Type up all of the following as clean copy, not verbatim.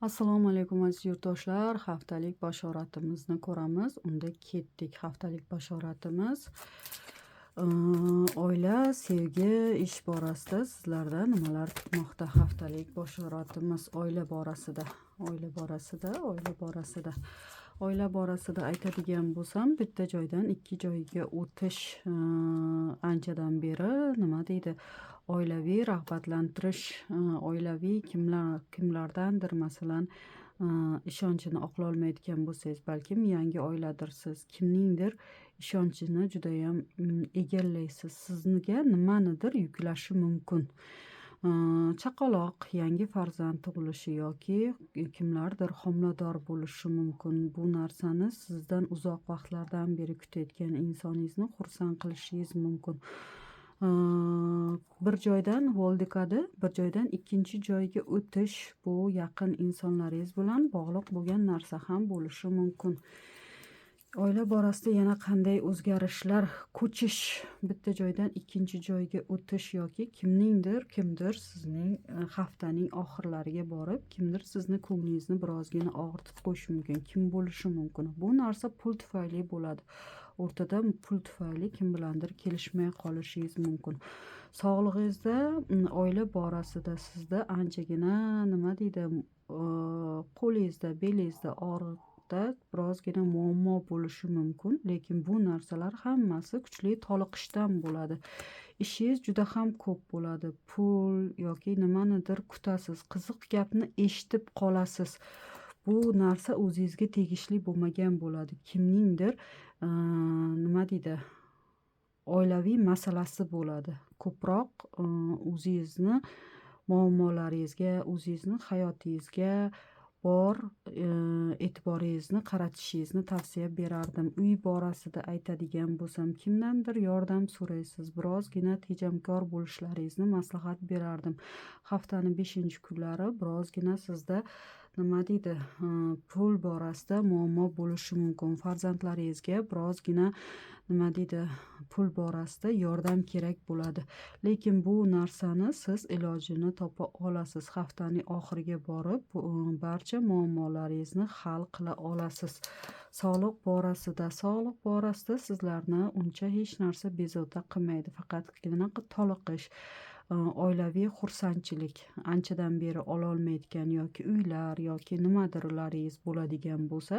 Assalomu alaykum, aziz yurtdoshlar. Haftalik bashoratimizni ko'ramiz. Unda ketdik. Haftalik bashoratimiz oila, sevgi, ish borasida sizlarda nimalar kutmoqda? Haftalik bashoratimiz oila borasida, oila borasida, oila borasida. Oila borasida aytadigan bo'lsam, bitta joydan ikki joyga o'tish, anchadan beri, nima deydi, oilaviy rag'batlantirish, oilaviy kimlar, kimlardandir, masalan, ishonchini oqlolmayotgan bo'lsangiz, balkim yangi oiladirsiz, kimningdir ishonchini judayam egallaysiz, sizga nimanidir yuklashi mumkin. Chaqaloq, yangi farzand tug'ilishi yoki kimlardir homilador bo'lishi mumkin. Bu narsani sizdan uzoq vaqtlardan beri kutayotgan insoningizni xursand qilishingiz mumkin. Bir joydan voldikadi, bir joydan ikkinchi joyga o'tish, bu yaqin insonlaringiz bilan bog'liq bo'lgan narsa ham bo'lishi mumkin. Oila borasida yana qanday o'zgarishlar? Ko'chish, bitta joydan ikkinchi joyga o'tish yoki kimningdir, kimdir sizning haftaning oxirlariga borib, kimdir sizni ko'nglingizni birozgina og'ritib qo'yishi mumkin. Kim bo'lishi mumkin? Bu narsa pul tufayli bo'ladi. O'rtada pul tufayli kim bilandir kelishmay qolishingiz mumkin. Sog'lig'ingizda, oila borasida sizda anchagina, nima deydi, qo'lingizda, belingizda og'riqda birozgina muammo bo'lishi mumkin, lekin bu narsalar hammasi kuchli toliqishdan bo'ladi. Ishingiz juda ham ko'p bo'ladi. Pul yoki nimanidir kutasiz, qiziq gapni eshitib qolasiz. Bu narsa o'zingizga tegishli bo'lmagan bo'ladi. Kimningdir, nima deydi, oilaviy masalasi bo'ladi. Ko'proq o'zingizni muammolaringizga, o'zingizni hayotingizga bor e'tiboringizni qaratishingizni tavsiya berardim. Uy borasida aytadigan bo'lsam, kimdandir yordam so'raysiz, birozgina tejamkor bo'lishlaringizni maslahat berardim. Haftani 5-kunlari birozgina sizda, nima deydi, pul borasida muammo bo'lishi mumkin. Farzandlaringizga birozgina, nima deydi, pul borasida yordam kerak bo'ladi. Lekin bu narsani siz ilojini topa olasiz. Haftaning oxiriga borib, barcha muammolaringizni hal qila olasiz. Sog'liq borasida sizlarni uncha hech narsa bezovta qilmaydi. Faqatgina toliqish, oilaviy xursandchilik, anchadan beri ololmayotgan yoki uylar yoki nimadirlaringiz bo'ladigan bo'lsa,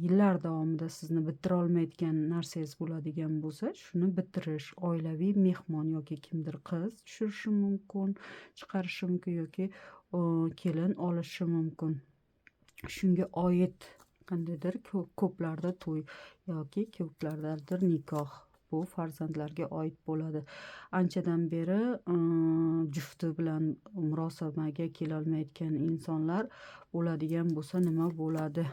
yillar davomida sizni bitirolmayotgan narsangiz bo'ladigan bo'lsa, shuni bitirish, oilaviy mehmon yoki kimdir qiz tushirishi mumkin, chiqarishi mumkin yoki kelin olishi mumkin. Shunga oid qandaydir ko'plarda to'y yoki ko'plardadir nikoh, bu farzandlarga oid bo'ladi. Anchadan beri jufti bilan murosamaga kelolmayotgan insonlar bo'ladigan bo'lsa, nima bo'ladi?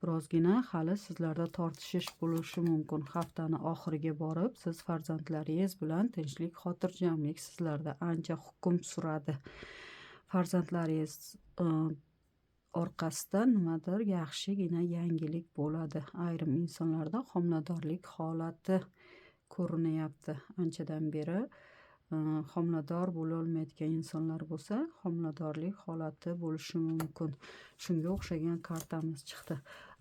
Birozgina hali sizlarda tortishish bo'lishi mumkin. Haftani oxiriga borib, siz farzandlaringiz bilan tinchlik, xotirjamlik sizlarda ancha hukm suradi. Farzandlaringiz orqasidan nimadir yaxshigina yangilik bo'ladi. Ayrim insonlarda homiladorlik holati ko'rinyapti. Anchadan beri homilador bo'lolmayotgan insonlar bo'lsa, homiladorlik holati bo'lishi mumkin. Shunga o'xshagan kartamiz chiqdi.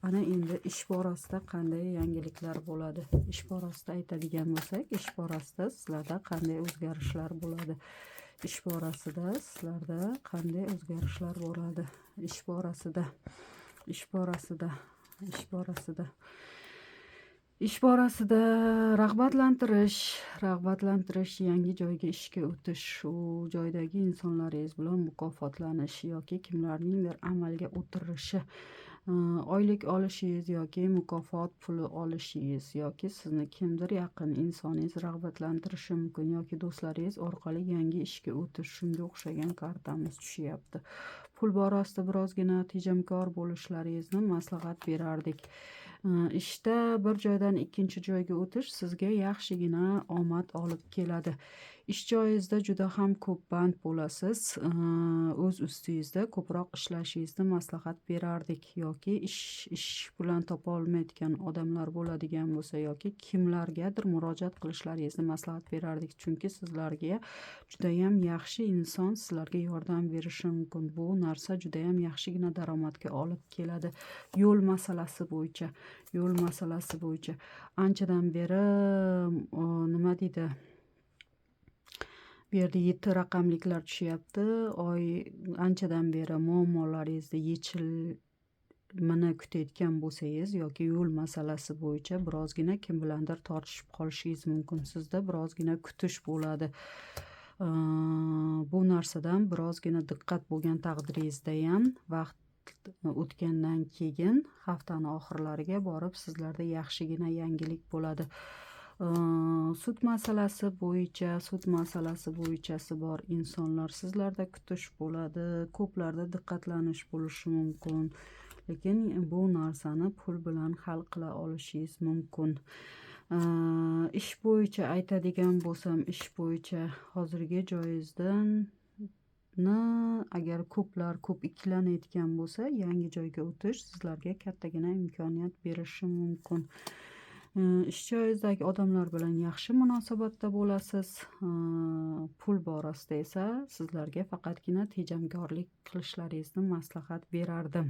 Ana endi ish borasida qanday yangiliklar bo'ladi? Ish borasida aytadigan bo'lsak, ish borasida sizlarda qanday o'zgarishlar bo'ladi? Ish borasida sizlarda qanday o'zgarishlar bo'ladi? Ish borasida, ish borasida, ish borasida. Ish borasida rag'batlantirish, rag'batlantirish, yangi joyga ishga o'tish, u joydagi insonlaringiz bilan mukofotlanish yoki kimlarningdir amalga o'tirishi, oylik olishingiz yoki mukofot puli olishingiz yoki sizni kimdir, yaqin insoningiz rag'batlantirishi mumkin yoki do'stlaringiz orqali yangi ishga o'tish, shunga o'xshagan kartamiz tushyapti. Pul borasida birozgina tejamkor bo'lishlaringizni maslahat berardik. Ishda bir joydan ikkinchi joyga o'tish sizga yaxshigina omad olib keladi. Ish joyingizda juda ham ko'p band bo'lasiz. O'z ustingizda ko'proq ishlashingizni maslahat berardik yoki ish bilan topa olmayotgan odamlar bo'ladigan bo'lsa yoki kimlargadir murojaat qilishlaringizni maslahat berardik. Chunki sizlarga judayam yaxshi inson sizlarga yordam berishi mumkin. Bu narsa judayam yaxshigina daromadga olib keladi. Yo'l masalasi bo'yicha anchadan beri, nima deydi, bu yerda yetti raqamliklar tushyapti. Oy anchadan beri muammolaringizni yechimini kutayotgan bo'lsangiz yoki yo'l masalasi bo'yicha birozgina kim bilandir tortishib qolishingiz mumkin. Sizda birozgina kutish bo'ladi. Bu narsadan birozgina diqqat bo'lgan taqdiringizda ham vaqt o'tgandan keyin haftani oxirlariga borib sizlarda yaxshigina yangilik bo'ladi. Sud masalasi bo'yichasi bor insonlar, sizlarda kutish bo'ladi, ko'plarda diqqatlanish bo'lishi mumkin, lekin bu narsani pul bilan hal qila olishingiz mumkin. Ish bo'yicha aytadigan bo'lsam, ish bo'yicha hozirgi joyingizdan agar ko'plar ko'p ikkilanayotgan bo'lsa, yangi joyga o'tish sizlarga kattagina imkoniyat berishi mumkin. Ish joyingizdagi odamlar bilan yaxshi munosabatda bo'lasiz. Pul borasida esa sizlarga faqatgina tejamkorlik qilishlaringizni maslahat berardim.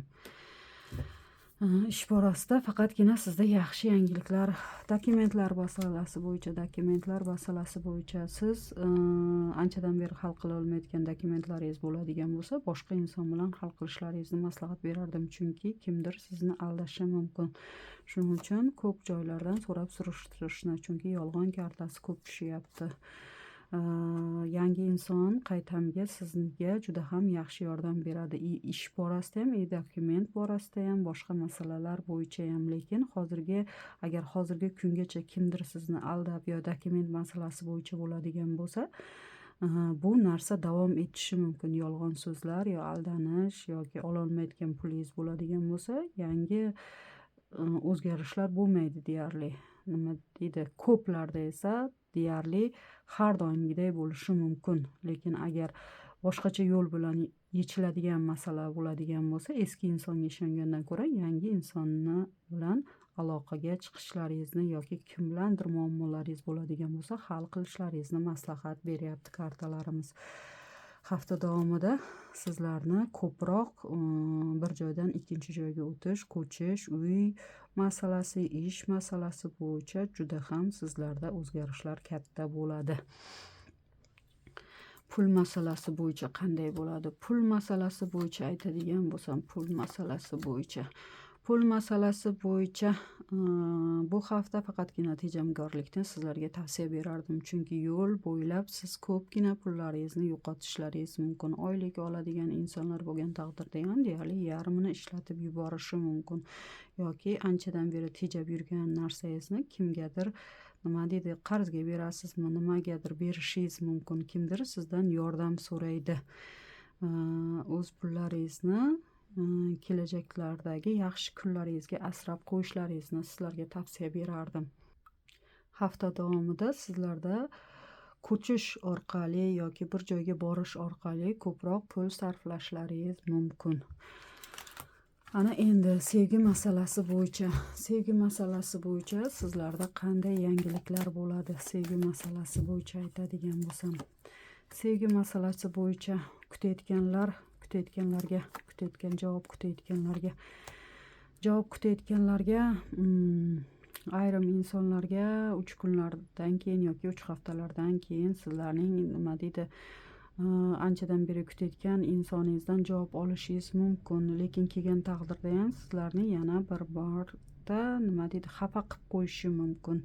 Ish borasida faqatgina sizda yaxshi yangiliklar. Dokumentlar masalasi bo'yicha siz anchadan beri hal qila olmayotgan dokumentlaringiz bo'ladigan bo'lsa, boshqa inson bilan hal qilishlaringizni maslahat berardim, chunki kimdir sizni aldashi mumkin. Shuning uchun ko'p joylardan so'rab surishtirishni, chunki yolg'on kartasi ko'p tushyapti. Yangi inson qaytamga sizga juda ham yaxshi yordam beradi, и ish borasida ham, и dokument borasida ham, boshqa masalalar bo'yicha ham. Lekin hozirgi, agar hozirgi kungacha kimdir sizni aldab yo dokument masalasi bo'yicha bo'ladigan bo'lsa, bu narsa davom etishi mumkin. Yolg'on so'zlar yo aldanish yoki ololmayotgan pulingiz bo'ladigan bo'lsa, yangi o'zgarishlar bo'lmaydi deyarli. Nima deydi, ko'plarda esa deyarli har doimgiday bo'lishi mumkin. Lekin agar boshqacha yo'l bilan yechiladigan masala bo'ladigan bo'lsa, eski insonga ishongandan ko'ra yangi insonni bilan aloqaga chiqishlaringizni yoki kim bilandir muammolaringiz bo'ladigan bo'lsa, hal qilishlaringizni maslahat beryapti kartalarimiz. Hafta davomida sizlarni ko'proq bir joydan ikkinchi joyga o'tish, ko'chish, uy masalasi, ish masalasi bo'yicha juda ham sizlarda o'zgarishlar katta bo'ladi. Pul masalasi bo'yicha qanday bo'ladi? Pul masalasi bo'yicha aytadigan bo'lsam, pul masalasi bo'yicha bu hafta faqatgina tejamkorlikni sizlarga tavsiya berardim, chunki yo'l bo'ylab siz ko'pgina pullaringizni yo'qotishlaringiz mumkin. Oylik oladigan insonlar bo'lgan taqdirda ham deyarli yarmini ishlatib yuborishi mumkin yoki anchadan beri tejab yurgan narsangizni kimgadir, nima deydi, qarzga berasizmi, nimagadir berishingiz mumkin. Kimdir sizdan yordam so'raydi. O'z pullaringizni kelajaklardagi yaxshi kunlaringizga asrab qo'yishlaringizni sizlarga tavsiya berardim. Hafta davomida sizlarda ko'chish orqali yoki bir joyga borish orqali ko'proq pul sarflashlaringiz mumkin. Ana endi sevgi masalasi bo'yicha sizlarda qanday yangiliklar bo'ladi? Sevgi masalasi bo'yicha aytadigan bo'lsam, sevgi masalasi bo'yicha kutayotganlarga, kutayotgan, javob kutayotganlarga, ayrim insonlarga 3 kunlardan keyin yoki 3 haftalardan keyin sizlarning, nima deydi, anchadan beri kutayotgan insoningizdan javob olishingiz mumkin. Lekin kelgan taqdirda ham sizlarni yana bir marta, nima deydi, xafa qilib qo'yishi mumkin.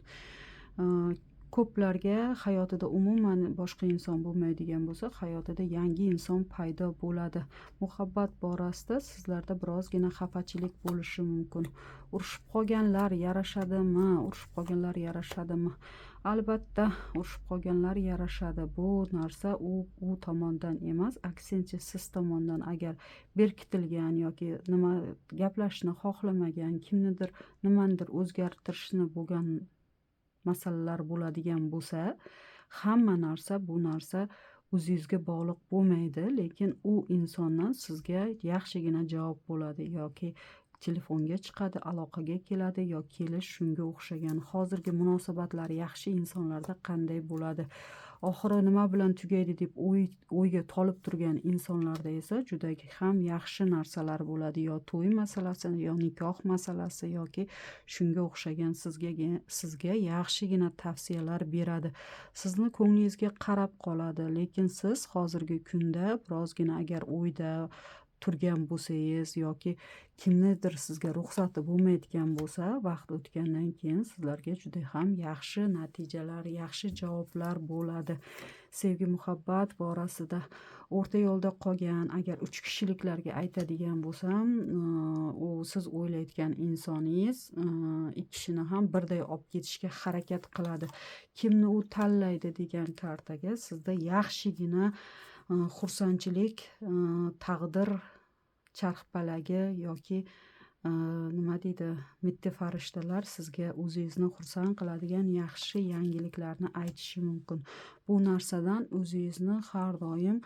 Ko'plarga hayotida umuman boshqa inson bo'lmaydigan bo'lsa, hayotida yangi inson paydo bo'ladi. Muhabbat borasida sizlarda birozgina xafachilik bo'lishi mumkin. Urushib qolganlar yarashadimi? Urushib qolganlar yarashadimi? Albatta, urushib qolganlar yarashadi. Bu narsa u tomondan emas, aksincha, siz tomondan agar berkitilgan yoki nima gaplashishni xohlamagan, kimnidir, nimanidir o'zgartirishni bo'lgan masalalar bo'ladigan bo'lsa, hamma narsa, bu narsa o'zingizga bog'liq bo'lmaydi, lekin u insondan sizga yaxshigina javob bo'ladi yoki telefonga chiqadi, aloqaga keladi yo kelish, shunga o'xshagan. Hozirgi munosabatlar yaxshi insonlarda qanday bo'ladi? Oxiri nima bilan tugaydi deb o'yga tolib turgan insonlarda esa juda ham yaxshi narsalar bo'ladi: yo to'y masalasi, yo nikoh masalasi yoki shunga o'xshagan. Sizga yaxshigina tavsiyalar beradi, sizni ko'nglingizga qarab qoladi. Lekin siz hozirgi kunda birozgina agar o'yda turgan bo'lsangiz yoki kimnidir sizga ruxsati bo'lmayotgan bo'lsa, vaqt o'tgandan keyin sizlarga juda ham yaxshi natijalar, yaxshi javoblar bo'ladi. Sevgi muhabbat borasida o'rta yo'lda qolgan agar uch kishiliklarga aytadigan bo'lsam, u siz o'ylayotgan insoningiz ikki kishini ham birday olib ketishga harakat qiladi. Kimni u tanlaydi degan kartaga sizda yaxshigina xursandchilik, taqdir charxpalagi yoki nima deydi, mitti farishtalar sizga o'zingizni xursand qiladigan yaxshi yangiliklarni aytishi mumkin. Bu narsadan o'zingizni har doim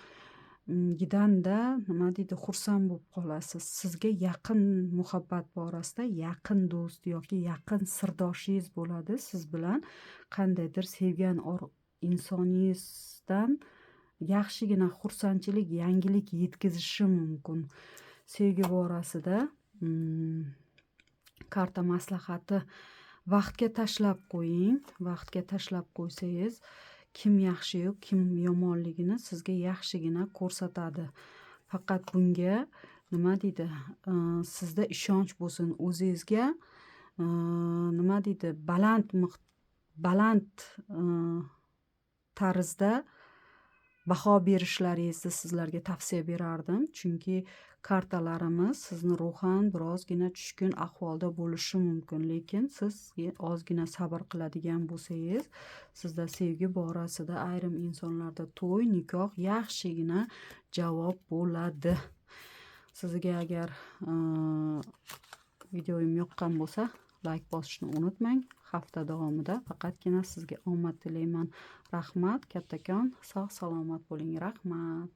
gidanda, nima deydi, xursand bo'lib qolasiz. Sizga yaqin, muhabbat borasida yaqin do'st yoki yaqin sirdoshingiz bo'ladi. Siz bilan qandaydir sevgan insoningizdan yaxshigina xursandchilik, yangilik yetkazishi mumkin. Sevgi borasida karta maslahati: vaqtga tashlab qo'ying. Vaqtga tashlab qo'ysangiz, kim yaxshiyu kim yomonligini sizga yaxshigina ko'rsatadi. Faqat bunga, nima deydi, sizda ishonch bo'lsin o'zingizga, nima deydi, baland tarzda baho berishlaringizni sizlarga tavsiya berardim, chunki kartalarimiz sizni ruhan birozgina tushkun ahvolda bo'lishi mumkin. Lekin siz ozgina sabr qiladigan bo'lsangiz, sizda sevgi borasida ayrim insonlarda to'y, nikoh yaxshigina javob bo'ladi. Sizga agar videoyim yoqqan bo'lsa, layk bosishni unutmang. Hafta davomida faqatgina sizga omad tilayman. Rahmat kattakon, sog' salomat bo'ling, rahmat.